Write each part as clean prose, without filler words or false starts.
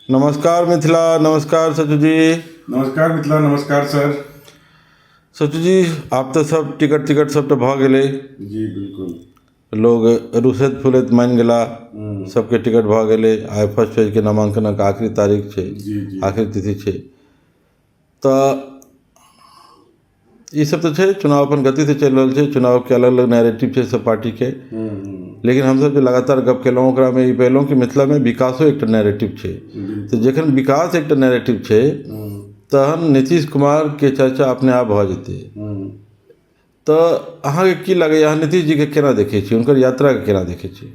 नमस्कार मिथिला, नमस्कार सचू जी। नमस्कार मिथिला, नमस्कार सर। सचू जी, आब तऽ सब टिकट तिकट सब तऽ भऽ गेलै। जी बिल्कुल। लोग रुसैत फुलैत मानि गेला, सबके टिकट भऽ गेलै। आइ फर्स्ट फेजके नामाङ्कनक आखिरी तारीख छै, जी जी। आखिरी तिथि छै। तऽ ई सब तऽ छै, चुनाव अपन गतिसँ चलि रहल छै। चुनावके अलग अलग नैरेटिव छै सब पार्टीके। लेकिन हमसब जे लगातार गप केलहुँ ओकरामे ई पेलहुँ कि मिथिलामे विकासो एकटा नैरेटिव छै। तऽ जखन विकास एकटा नैरेटिव छै तहन नीतीश कुमारके चर्चा अपने आप भऽ जेतै। तऽ अहाँके की लगैए, अहाँ नीतीश जीके केना देखै छी, हुनकर यात्राके केना देखै छी?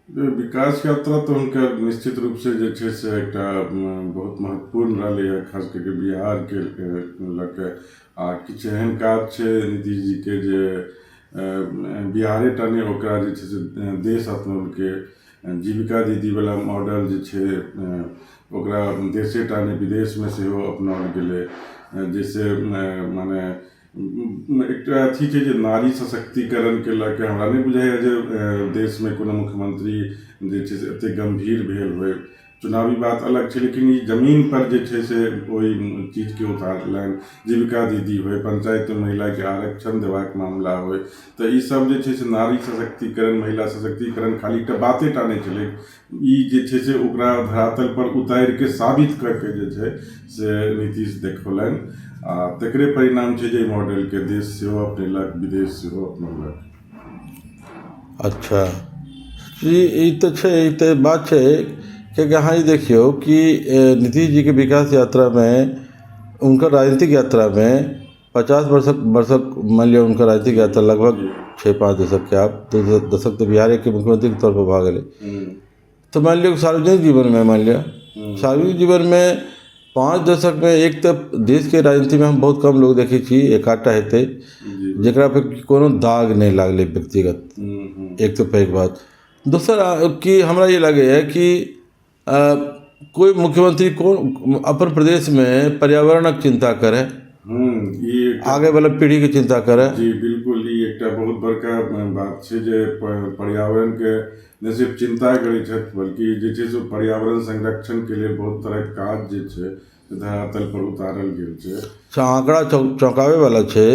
विकास यात्रा तऽ हुनकर निश्चित रूपसँ जे छै से एकटा बहुत महत्वपूर्ण रहलैए, खास कऽ के बिहारके लऽ के। आ किछु एहन काज छै नीतीश जीके जे बिहारे टा नहि, ओकरा जे छै से देश अपनौलकै। जीविका दीदीवला मॉडल जे छै ओकरा देशे टा नहि विदेशमे सेहो अपनाओल गेलै, जाहिसँ मने एकटा अथी छै जे नारी सशक्तिकरणके लऽ कऽ हमरा नहि बुझाइए जे देशमे कोनो मुख्यमंत्री जे छै से एतेक गम्भीर भेल होय। चुनावी बात अलग छै, लेकिन ई जमीनपर जे छै से ओहि चीजके उतारलनि। जीविका दीदी होय, पंचायतमे महिलाके आरक्षण देबाक मामला होय, तऽ ईसभ जे छै से नारी सशक्तिकरण, महिला सशक्तिकरण खाली एकटा बाते टा नहि छलै, ई जे छै से ओकरा धरातल पर उतारि के साबित कऽ के जे छै से नीतीश देखौलनि। आ तकरे परिणाम छै जे एहि मॉडलके देश सेहो अपनेलक, विदेश सेहो अपनौलक। अच्छा, ई तऽ छै, ई तऽ बात छै। कियाकि अहाँ ई देखियौ कि नीतीश जीके विकास यात्रामे, हुनकर राजनीतिक यात्रामे 50 वर्षक मानि लिअ हुनकर राजनीतिक यात्रा लगभग छै 5 दशकके, आब 2 दशक तऽ बिहारेके मुख्यमंत्रीके तौर पर भऽ गेलै। तऽ मानि लिअ सार्वजनिक जीवनमे, मानि लिअ सार्वजनिक जीवनमे 5 दशकमे एक तऽ देशके राजनीतिमे हम बहुत कम लोग देखै छी, एक आधटा हेतै जकरा पर कोनो दाग नहि लागलै व्यक्तिगत, एक तऽ पैघ बात। दोसर कि हमरा ई लगैए कि कोइ मुख्यमंत्री कोन अपन प्रदेशमे पर्यावरणक चिन्ता करै, आगे वाला पीढ़ीके चिन्ता करै। जी बिल्कुल, ई एकटा बहुत बड़का बात छै जे पर्यावरणके नहि सिर्फ चिन्ता करै छथि, बल्कि जे छै से पर्यावरण संरक्षणके लेल बहुत तरहक काज जे छै धरातल पर उतारल गेल छै। अच्छा, आंकड़ा चौंकाबै वाला छै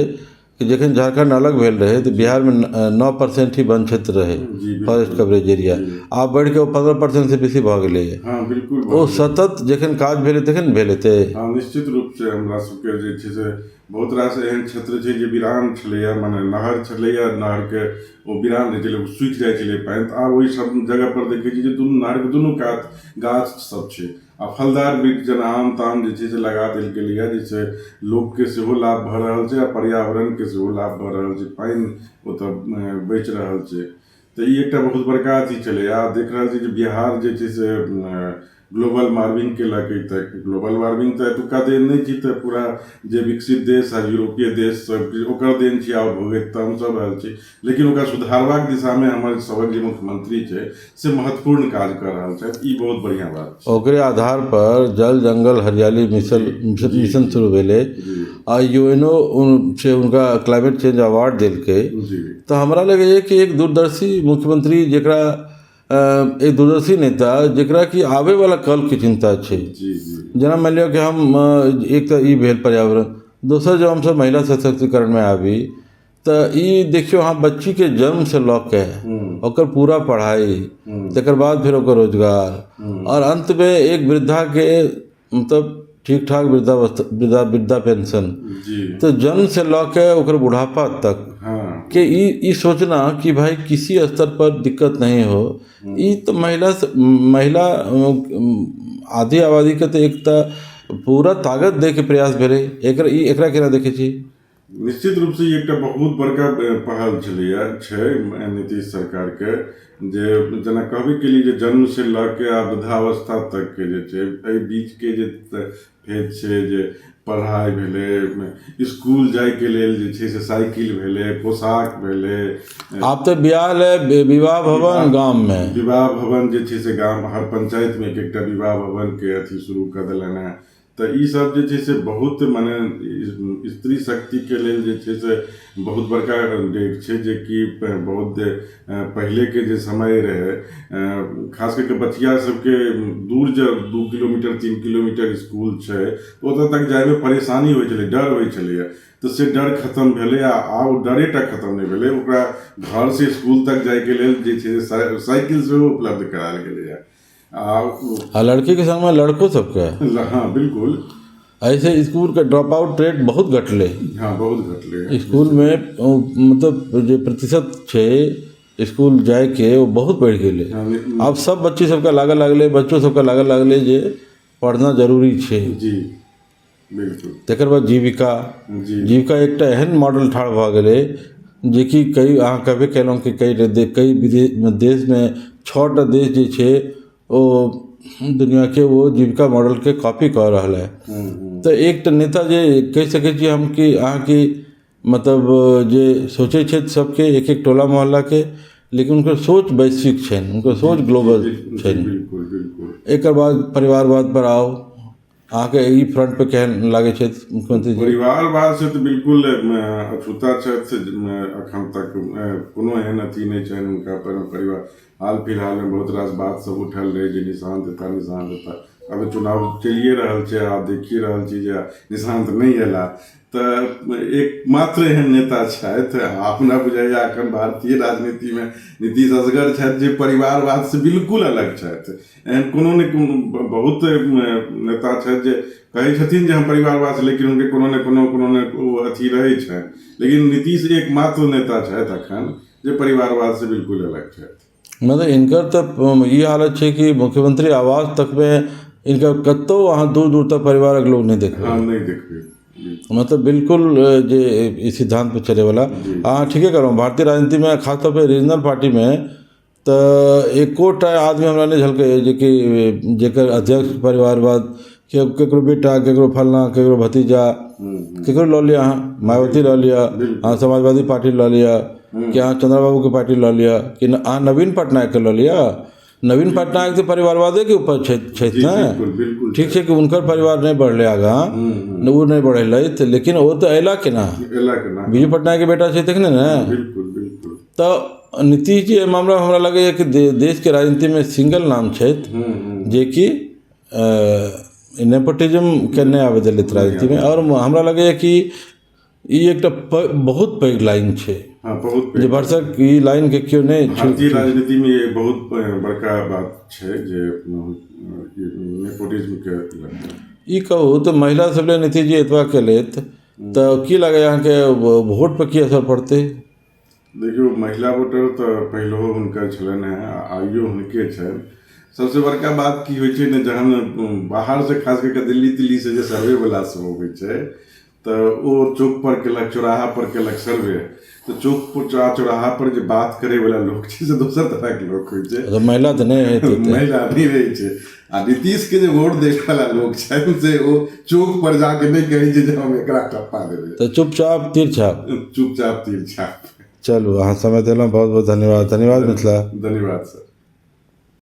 कि जखन झारखंड अलग भेल रहै तऽ बिहारमे 9% ही वन क्षेत्र रहै, फॉरेस्ट कवरेज एरिया। आब बढ़ि कऽ 15% से बेसी भऽ गेलैए। हँ बिल्कुल। ओ सतत जखन काज भेलै तखन भेल हेतै। हँ, निश्चित रूपसँ हमरा सबके जे छै से बहुत रास एहन क्षेत्र छै जे वीरान छलैए, मने नहर छलैए, नहरके ओ वीरान रहै छलै, सूखि जाइ छलै पानि। तऽ आब ओहि सब जगहपर देखै छी जे दुनू नहरके दुनू कात गाछ सब छै आ फलदार वृक्ष जेना आम ताम जे छै से लगा देल गेलैए, जाहिसँ लोकके सेहो लाभ भऽ रहल छै आ पर्यावरणके सेहो लाभ भऽ रहल छै, पानि ओतऽ बचि रहल छै। तऽ ई एकटा बहुत बड़का अथी छलै। आ देख रहल छी जे बिहार जे छै से ग्लोबल वार्मिंगके लऽ के, तऽ ग्लोबल वार्मिंग तऽ एतुक्का देन नहि छी, तऽ पूरा जे विकसित देश आ यूरोपीय देश सब ओकर देन छी आ भुगति तऽ हमसभ रहल छी, लेकिन ओकरा सुधारबाक दिशामे हमर सभक जे मुख्यमंत्री छै से महत्वपूर्ण काज कऽ रहल छथि। ई बहुत बढ़िआँ बात छै। ओकरे आधार पर जल जंगल हरियाली मिशन मिशन शुरू भेलै आ UNO से हुनका क्लाइमेट चेंज अवार्ड देलकै। तऽ हमरा लगैए कि एक दूरदर्शी मुख्यमंत्री, जकरा एक दूरदर्शी नेता जकरा कि आबैवला कलके चिन्ता छै। जेना मानि लिअ कि हम एक तऽ ई भेल पर्यावरण, दोसर जब हमसब महिला सशक्तिकरणमे आबी तऽ ई देखियौ अहाँ बच्चीके जन्मसँ लऽ के ओकर पूरा पढ़ाइ, तकर बाद फेर ओकर रोजगार आओर अन्तमे एक वृद्धाके मतलब ठीक ठाक वृद्धावस्था वृद्धा पेंशन। तऽ जन्मसँ लऽ के ओकर बुढ़ापा तक के ई सोचना कि भाई किसी स्तर पर दिक्कत नहीं हो, ई तऽ महिला महिला आधी आबादीके तऽ एक तऽ पूरा ताकत दैके प्रयास भेलै। एकरा केना देखै छी? निश्चित रूपसँ ई एकटा बहुत बड़का पहल छलैए, छै नीतीश सरकारके, जे जेना कहबे केलियै जे जन्मसँ लऽ के आ वृद्धावस्था तकके जे छै एहि बीचके जे फेज छै, जे पढ़ाइ भेलै, इसकुल जाइके लेल जे छै से साइकिल भेलै, पोशाक भेलै। आब तऽ बियाह लए विवाह भवन गाममे, विवाह भवन जे छै से गाम हर पंचायतमे एक एकटा विवाह भवनके अथी शुरू कऽ देलनि हेँ। तऽ ईसभ जे छै से बहुत मने स्त्री शक्तिके लेल जे छै से बहुत बड़का डेग छै, जेकि बहुत पहिलेके जे समय रहै, खास कऽ के बचिया सबके दूर जे 2 किलोमीटर 3 किलोमीटर इसकुल छै, ओतऽ तक जाइमे परेशानी होइ छलै, डर होइ छलैए। तऽ से डर खतम भेलै आ आब डरेटा खतम नहि भेलै, ओकरा घरसँ इसकुल तक जाइके लेल जे छै से साइकिल सेहो उपलब्ध करायल गेलैए। आ लड़कीके संगमे लड़को सबके। हँ बिल्कुल। ऐसे इसकुलके ड्रॉप आउट रेट बहुत घटलै। हँ बहुत घटलै। इसकुलमे मतलब जे प्रतिशत छै इसकुल जाइके ओ बहुत बढ़ि गेलै। आब सब बच्ची सबके लागऽ लागलै, बच्चो सबके लागऽ लागलै जे पढ़ना जरूरी छै। जी बिल्कुल। तकर बाद जीविका। जी। जीविका एकटा एहन मॉडल ठाढ़ भऽ गेलै जेकि कई अहाँ कहबे केलहुँ कि कई देशमे 6टा देश जे छै ओ दुनिआँके ओ जीविका मॉडलके कॉपी कऽ रहल है। तऽ एकटा नेता जे कहि सकै छी हम कि अहाँके मतलब जे सोचै छथि सबके एक एक टोला मोहल्लाके, लेकिन हुनकर सोच वैश्विक छनि, हुनकर सोच ग्लोबल छनि। बिल्कुल बिल्कुल। एकर बाद परिवारवाद पर आउ, अहाँके ई फ्रंट पर केहन लागै छथि मुख्यमंत्री जी? परिवारवाद से तऽ बिल्कुल अछूता छथि, अखन तक कोनो एहन अथी नहि छनि हुनका पर। परिवार हाल फिलहालमे बहुत रास बात सब उठल रहै जे निशांत एता निशांत एता, आब चुनाव चलिए रहल छै, आब देखिए रहल छी जे निशांत नहि एला। तऽ एकमात्र एहन नेता छथि अपना बुझाइए अखन भारतीय राजनीतिमे नीतीश असगर छथि जे परिवारवाद से बिल्कुल अलग छथि। एहन कोनो ने कोनो बहुत नेता छथि जे कहै छथिन जे हम परिवारवाद से, लेकिन हुनके कोनो ने कोनो कोनो ने ओ अथी रहै छनि, लेकिन नीतीश एकमात्र नेता छथि अखन जे परिवारवाद से बिल्कुल अलग छथि। मतलब इनकर तऽ ई हालत छै कि मुख्यमंत्री आवास तकमे इनकर कतहु अहाँ दूर दूर तक परिवारक लोक नहि देखबै। हँ नहि देखबै। मतलब बिल्कुल जे ई सिद्धांत पर चलैवला। अहाँ ठीके कहलहुँ, भारतीय राजनीतिमे खासतौर पर रीजनल पार्टीमे तऽ एकोटा आदमी हमरा नहि झलकैए जेकि जेकर अध्यक्ष परिवारवाद, केकरो बेटा, केकरो फलना, केकरो भतीजा, केकरो लऽ लिअ, अहाँ मायावती लऽ लिअ, अहाँ समाजवादी पार्टी लऽ लिअ, कि अहाँ चंद्रबाबूके पार्टी लऽ लिअ, कि अहाँ नवीन पटनायकके लऽ लिअ। नवीन पटनायक तऽ परिवारवादेके ऊपर छथि ने। बिल्कुल। ठीक छै कि हुनकर परिवार नहि बढ़लै आगाँ, ओ नहि बढ़ेलथि, लेकिन ओ तऽ अयला केना? एला केना? बीजू पटनायकके बेटा छै तखने ने। बिल्कुल बिल्कुल। तऽ नीतीश जी एहि मामलामे हमरा लगैए कि देशके राजनीतिमे सिंगल नाम छथि जेकि नेपोटिज्मके नहि आबय देलथि राजनीतिमे। आओर हमरा लगैए कि ई एकटा बहुत पैघ लाइन छै। हँ बहुत जे भरसक ई लाइनके केओ नहि। भारतीय राजनीतिमे ई बहुत बड़का बात छै जे नेपोटिज्मके। ई कहू तऽ महिला सब लेल नीतीश जी एतबा केलथि तऽ की लागैए अहाँके वोट पर की असर पड़तै? देखियौ, महिला वोटर तऽ पहिलहो हुनकर छलनि हेँ आ आइयो हुनके छनि। सबसे बड़का बात की होइ छै ने, जहन बाहरसँ खास कऽ के दिल्ली तिल्लीसँ जे सर्वे वला सब अबै छै तऽ ओ चौक पर केलक, चौराहा पर केलक सर्वे, तऽ चौक पर चौराहा पर जे बात करे वाला लोक छै से दोसर तरह के लोक होइ छै। महिला तऽ नहि हेतै। महिला नहि रहै छै। आ नीतीश के जे वोट दै वाला लोक छनि से ओ चौक पर जाके नहि कहै छै जे हम एकरा टप्पा देबै। तऽ चुपचाप तीर छाप। चुपचाप तीर छाप। चलू, अहाँ समय देलहुँ, बहुत बहुत धन्यवाद। धन्यवाद मिथिला। धन्यवाद सर।